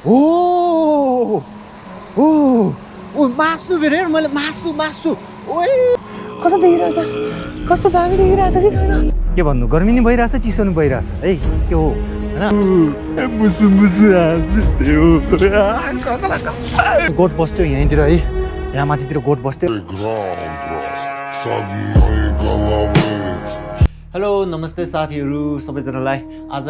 ओ ओ ओ मासु भेरे मैले मासु ओए कस्तो देखिरहेछ कस्तो दामी देखिरहेछ कि छैन के भन्नु गर्मी नि भइरहेछ चिसो नि भइरहेछ है के हो हैन मुसु हाँसु गोठ बस्थ्यो यहीँतिर है यहाँ माथितिर गोठ बस्थ्यो हेलो नमस्ते साथीहरू सबैजनालाई आज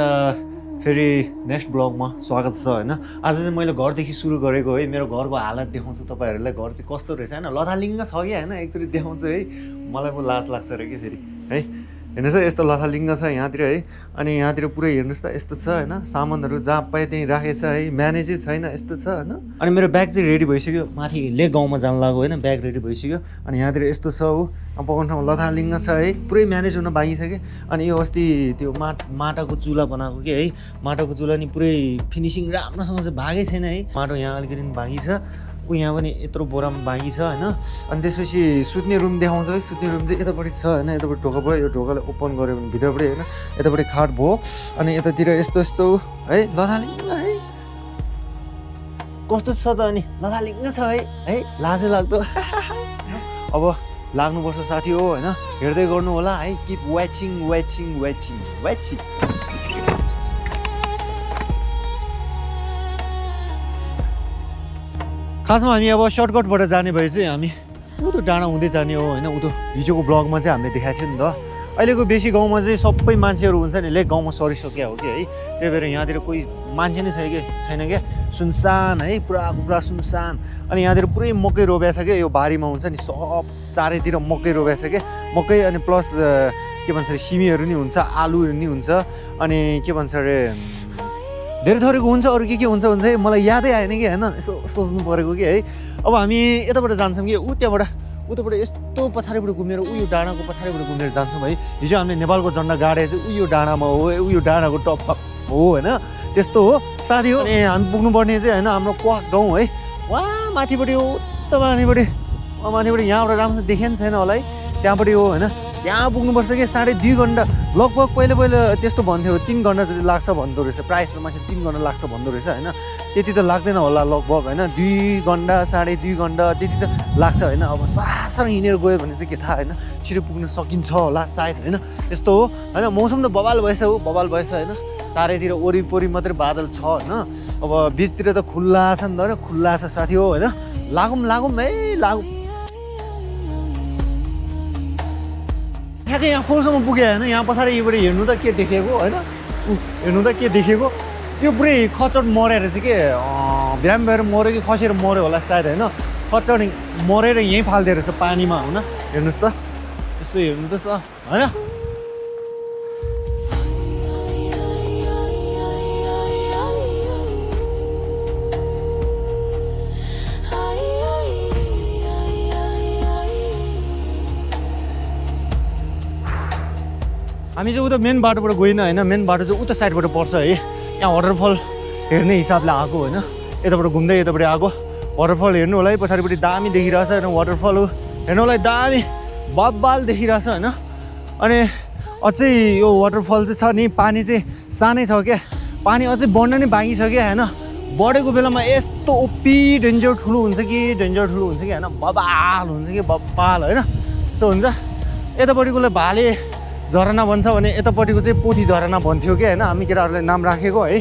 फेरि नेक्स्ट ब्लगमा स्वागत छ हैन आज चाहिँ मैले घरदेखि सुरु गरेको है मेरो घरको हालत देखाउँछु तपाईहरुलाई घर चाहिँ कस्तो रहेछ हैन लथालिङ्ग छ कि हैन एकचोटी देखाउँछु है मलाई पो लाज लाग्छ रे के फेरि है हेर्नुस् है यस्तो लथालिङ्ग छ यहाँतिर है अनि यहाँतिर पुरै हेर्नुस् त यस्तो छ हैन सामानहरु जहाँ पाए त्यही राखेछ है म्यानेजै छैन यस्तो छ हैन अनि मेरो ब्याग चाहिँ रेडी भइसक्यो माथि लेक गाउँमा जान लाग्यो हैन ब्याग रेडी भइसक्यो अनि यहाँतिर यस्तो छ हो पकाउने ठाउँमा लथालिङ्ग छ है पुरै म्यानेज हुन बाँकी छ कि अनि यो अस्ति त्यो माटाको चुला बनाएको कि है माटाको चुला नि पुरै फिनिसिङ राम्रोसँग चाहिँ भागै छैन है माटो यहाँ अलिकति बाँकी छ उ यहाँ पनि यत्रो बोरामा बाँकी छ हैन अनि त्यसपछि सुत्ने रुम देखाउँछ है सुत्ने रुम चाहिँ यतापट्टि छ हैन यतापट्टि ढोका भयो यो ढोकालाई ओपन गऱ्यो भने भित्रपट्टि हैन यतापट्टि खाट भयो अनि यतातिर यस्तो यस्तो है लथालिङ्ग है कस्तो छ त अनि लथालिङ्ग छ है लाजै लाग्दो अब लाग्नुपर्छ साथी हो हैन हेर्दै गर्नु होला है किप वाचिङ खासमा हामी अब सर्टकटबाट जाने भए चाहिँ हामी उतो डाँडा हुँदै जाने हो हैन उतो हिजोको ब्लगमा चाहिँ हामीले देखाएको थियो नि त अहिलेको बेसी गाउँमा चाहिँ सबै मान्छेहरू हुन्छ नि लेक गाउँमा सरिसक्यो हो कि है त्यही भएर यहाँतिर कोही मान्छे नै छैन क्या सुनसान है पुरा सुनसान अनि यहाँतिर पुरै मकै रोपेको छ क्या यो बारीमा हुन्छ नि सब चारैतिर मकै रोपेको छ क्या मकै अनि प्लस के भन्छ अरे सिमीहरू नि हुन्छ आलुहरू नि हुन्छ अनि के भन्छ अरे धेरै थरीको हुन्छ अरू के हुन्छ है मलाई यादै आएन कि हैन यसो सोच्नु परेको कि है अब हामी यताबाट जान्छौँ कि उताबाट यस्तो पछाडिबाट घुमेर उयो डाँडाको पछाडिबाट घुमेर जान्छौँ है हिजो हामीले नेपालको झन्डा गाडे चाहिँ उयो डाँडामा हो उयो डाँडाको टपमा हो हैन त्यस्तो हो साथी हो अनि हामी पुग्नुपर्ने चाहिँ हैन हाम्रो क्वाक गाउँ है वहाँ माथिपट्टि हो उता माथिपट्टि यहाँबाट राम्रो देखिएन छैन होला है त्यहाँपट्टि हो हैन त्यहाँ पुग्नुपर्छ कि 2.5 घन्टा लगभग पहिले त्यस्तो भन्थ्यो 3 घन्टा जति लाग्छ भन्दो रहेछ प्राइस माथि 3 घन्टा लाग्छ भन्दो रहेछ हैन त्यति त लाग्दैन होला लगभग हैन 2 घन्टा 2.5 घन्टा त्यति त लाग्छ हैन अब सरासर हिँडेर गयो भने चाहिँ के थाहा हैन छिटो पुग्न सकिन्छ होला सायद हैन यस्तो हो हैन मौसम त बवाल भएछ हैन चारैतिर वरिपरि मात्रै बादल छ हैन अब बीचतिर त खुल्ला छ नि त खुल्ला छ साथी हो हैन लागौँ ठ्याक्कै यहाँ खोलसम्म पुग्यो होइन यहाँ पछाडिबाट हेर्नु त के देखेको होइन त्यो पुरै खचड मरेर चाहिँ के बिराम भएर मऱ्यो कि खसेर मऱ्यो होला सायद होइन खचड मरेर यहीँ फाल्दो रहेछ पानीमा होइन हेर्नुहोस् त यसो हेर्नु त छ होइन हामी चाहिँ उता मेन बाटोबाट गएन होइन मेन बाटो चाहिँ उता साइडबाट पर्छ है यहाँ वाटरफल हेर्ने हिसाबले आएको होइन यताबाट घुम्दै यतापट्टि आएको वाटरफल हेर्नु होला है पछाडिपट्टि दामी देखिरहेछ होइन वाटरफल हो हेर्नु होला दामी बब्बाल देखिरहेछ होइन अनि अझै यो वाटरफल चाहिँ छ नि पानी चाहिँ सानै छ क्या पानी अझै बढ्न नै बाँकी छ क्या होइन बढेको बेलामा यस्तो ओपी डेन्जर ठुलो हुन्छ कि होइन बबाल हुन्छ कि बब्बाल होइन यस्तो हुन्छ यतापट्टिकोलाई भाले झरना भन्छ भने यतापट्टिको चाहिँ पोथी झरना भन्थ्यो कि होइन हामी केटाहरूले नाम राखेको है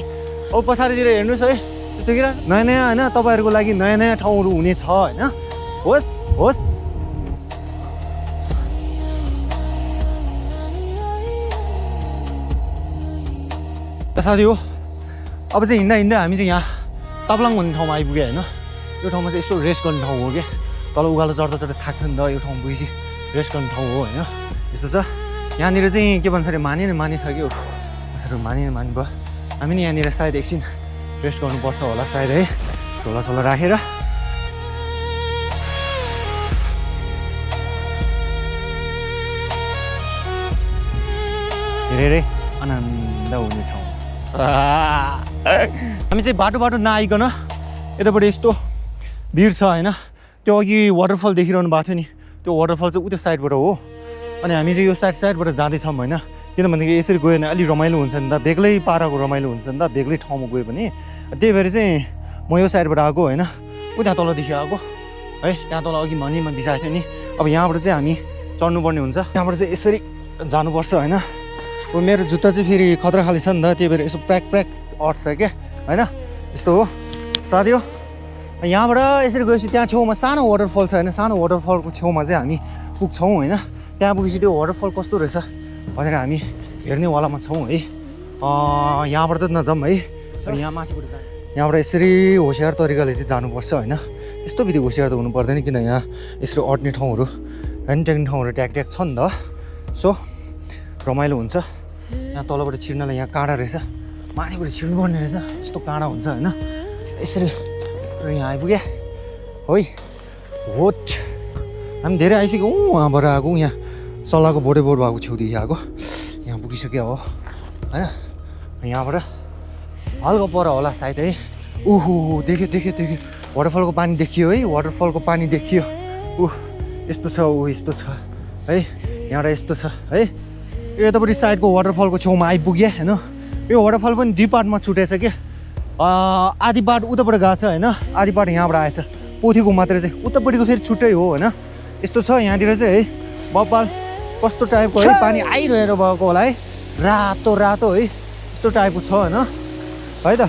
अब पछाडितिर हेर्नुहोस् है त्यस्तो केटा नयाँ होइन तपाईँहरूको लागि नयाँ ठाउँहरू हुनेछ होइन होस् साथी हो अब चाहिँ हिँड्दा हामी चाहिँ यहाँ ताप्लाङ भन्ने ठाउँमा आइपुग्यो होइन यो ठाउँमा चाहिँ यसो रेस्ट गर्ने ठाउँ हो कि तल उकालो चढ्दा थाक्छ नि त यो ठाउँ पुगेपछि रेस्ट गर्ने ठाउँ हो होइन यस्तो छ यहाँनिर चाहिँ के भन्छ अरे माने छ कि पछाडि माने भयो हामी नि यहाँनिर सायद एकछिन रेस्ट गर्नुपर्छ होला सायद है झोला राखेर धेरै आनन्द हुने ठाउँ हामी चाहिँ बाटो नआइकन यतापट्टि यस्तो भिड छ होइन त्यो अघि वाटरफल देखिरहनु भएको थियो नि त्यो वाटरफल चाहिँ उयो साइडबाट हो अनि हामी चाहिँ यो साइडबाट जाँदैछौँ होइन किनभनेदेखि यसरी गयो भने अलि रमाइलो हुन्छ नि त बेग्लै पाराको रमाइलो हुन्छ नि त बेग्लै ठाउँमा गयो भने त्यही भएर चाहिँ म यो साइडबाट आएको होइन उता तलदेखि आएको है त्यहाँ तल अघि भनिमा बिसाएको थियो नि अब यहाँबाट चाहिँ हामी चढ्नुपर्ने हुन्छ त्यहाँबाट चाहिँ यसरी जानुपर्छ होइन अब मेरो जुत्ता चाहिँ फेरि खतरा खाली छ नि त त्यही भएर यसो प्र्याक प्र्याक अट्छ क्या होइन यस्तो हो साथी हो यहाँबाट यसरी गएपछि त्यहाँ छेउमा सानो वाटरफल छ होइन सानो वाटरफलको छेउमा चाहिँ हामी पुग्छौँ होइन त्यहाँ पुगेपछि त्यो वाटरफल कस्तो रहेछ भनेर हामी हेर्नेवालामा छौँ है यहाँबाट त नजाऊँ है यहाँ माथिबाट यहाँबाट यसरी होसियार तरिकाले चाहिँ जानुपर्छ होइन यस्तो विधि होसियार त हुनु पर्दैन किन यहाँ यसरी अट्ने ठाउँहरू होइन टेक्ने ठाउँहरू ट्याक ट्याक छ नि त सो रमाइलो हुन्छ यहाँ तलबाट छिर्नलाई यहाँ काँडा रहेछ माथिबाट छिर्नुपर्ने रहेछ यस्तो काँडा हुन्छ होइन यसरी र यहाँ आइपुग्यो है होट हामी धेरै आइसक्यौँ उहाँबाट आएको यहाँ सल्लाहको बोर्डै बोर्ड भएको छेउदेखि आएको यहाँ पुगिसक्यो हो होइन यहाँबाट हल्का पर होला सायद है उहु देख्यो देख्यो देख्यो वाटरफलको पानी देखियो है वाटरफलको पानी देखियो यस्तो छ यस्तो छ है यहाँबाट यस्तो छ है यतापट्टि साइडको वाटरफलको छेउमा आइपुग्यो होइन यो वाटरफल पनि दुई पार्टमा छुटेछ क्या आधी पार्ट उताबाट गएको छ होइन आधी पार्ट यहाँबाट आएछ पोथीको मात्रै चाहिँ उतापट्टिको फेरि छुट्टै हो होइन यस्तो छ यहाँतिर चाहिँ है बब्बाल कस्तो टाइपको है पानी आइरहेर भएको होला है रातो रातो है यस्तो टाइपको छ होइन है त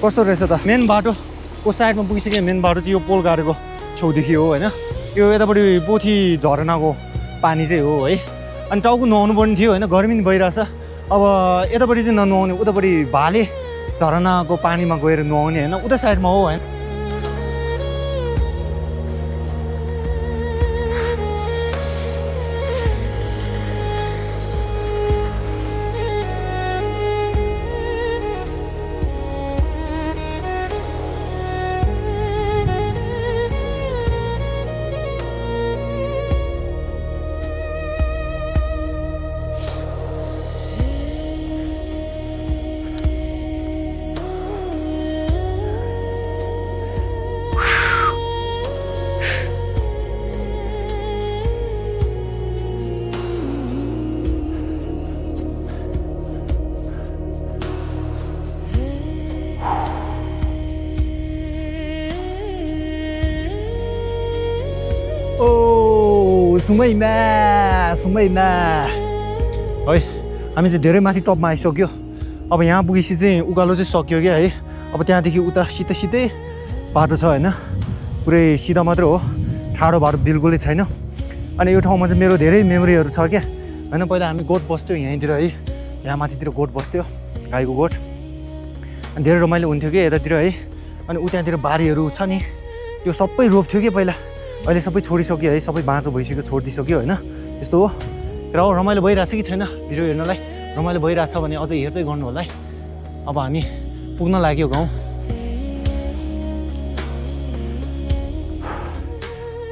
कस्तो रहेछ त मेन बाटोको साइडमा पुगिसक्यो मेन बाटो चाहिँ यो पोल गाडेको छेउदेखि हो होइन यो यतापट्टि पोथी झरनाको पानी चाहिँ हो है अनि टाउको नुहाउनु पर्ने थियो होइन गर्मी नि भइरहेछ अब यतापट्टि चाहिँ ननुहाउने उतापट्टि भाले झरनाको पानीमा गएर नुहाउने होइन उता साइडमा हो होइन सुमैमा है हामी चाहिँ धेरै माथि टपमा आइसक्यो अब यहाँ पुगेपछि चाहिँ उकालो चाहिँ सक्यो क्या है अब त्यहाँदेखि उता सिधै सिधै बाटो छ होइन पुरै सिधा मात्र हो ठाडो बाटो बिल्कुलै छैन अनि यो ठाउँमा चाहिँ मेरो धेरै मेमोरीहरू छ क्या होइन पहिला हामी गोठ बस्थ्यौँ यहीँतिर है यहाँ माथितिर गोठ बस्थ्यो गाईको गोठ अनि धेरै रमाइलो हुन्थ्यो कि यतातिर है अनि उतातिर बारीहरू छ नि त्यो सबै रोप्थ्यो कि पहिला अहिले सबै छोडिसक्यो है सबै बाँझो भइसक्यो छोडिदिइसक्यो होइन यस्तो हो र रमाइलो भइरहेछ कि छैन भिडियो हेर्नलाई रमाइलो भइरहेछ भने अझै हेर्दै गर्नु होला है अब हामी पुग्न लाग्यो गाउँ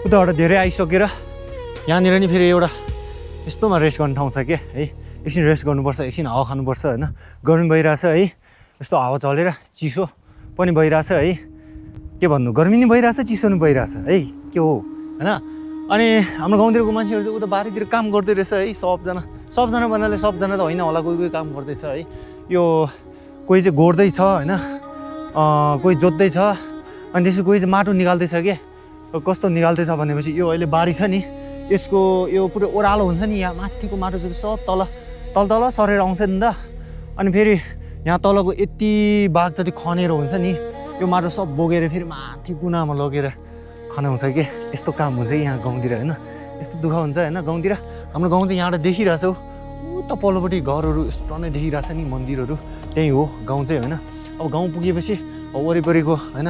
उताबाट धेरै आइसकेर यहाँनिर नि फेरि एउटा यस्तोमा रेस्ट गर्ने ठाउँ छ क्या है एकछिन रेस्ट गर्नुपर्छ एकछिन हावा खानुपर्छ होइन गर्मी भइरहेछ है यस्तो हावा चलेर चिसो पनि भइरहेछ है के भन्नु गर्मी नि भइरहेछ चिसो नि भइरहेछ है के हो होइन अनि हाम्रो गाउँतिरको मान्छेहरू चाहिँ उता बारीतिर काम गर्दै रहेछ है सबजना भन्नाले सबजना त होइन होला कोही कोही काम गर्दैछ है यो कोही चाहिँ गोड्दैछ होइन कोही जोत्दैछ अनि त्यसपछि कोही चाहिँ माटो निकाल्दैछ क्या कस्तो निकाल्दैछ भनेपछि यो अहिले बारी छ नि यसको यो पुरै ओह्रालो हुन्छ नि यहाँ माथिको माटो चाहिँ सब तल सरेर आउँछ नि त अनि फेरि यहाँ तलको यति भाग जति खनेर हुन्छ नि यो माटो सब बोकेर फेरि माथि कुनामा लगेर खनाउँछ कि यस्तो काम हुन्छ यहाँ गाउँतिर होइन यस्तो दुःख हुन्छ होइन गाउँतिर हाम्रो गाउँ चाहिँ यहाँबाट देखिरहेछ उता पल्लोपट्टि घरहरू यस्तो टन्नै देखिरहेछ नि मन्दिरहरू त्यही हो गाउँ चाहिँ होइन अब गाउँ पुगेपछि वरिपरिको होइन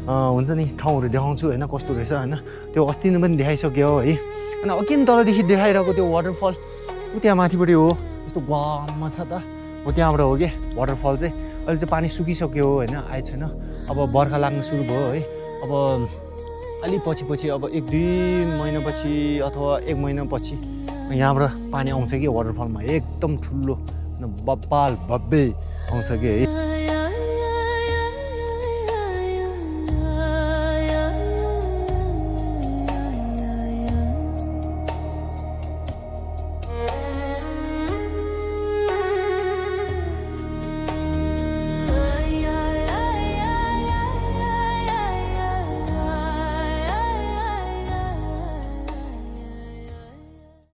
हुन्छ नि ठाउँहरू देखाउँछु होइन कस्तो रहेछ होइन त्यो अस्ति नै पनि देखाइसक्यो है अनि अकिन तलदेखि देखाइरहेको त्यो वाटरफल त्यहाँ माथिपट्टि हो यस्तो गममा छ त हो त्यहाँबाट हो कि वाटरफल चाहिँ अहिले चाहिँ पानी सुकिसक्यो होइन आएको छैन अब बर्खा लाग्न सुरु भयो है अब अलि पछि अब 1-2 महिनापछि अथवा 1 महिनापछि यहाँबाट पानी आउँछ कि वाटरफलमा एकदम ठुलो बब्बाल भव्य आउँछ कि है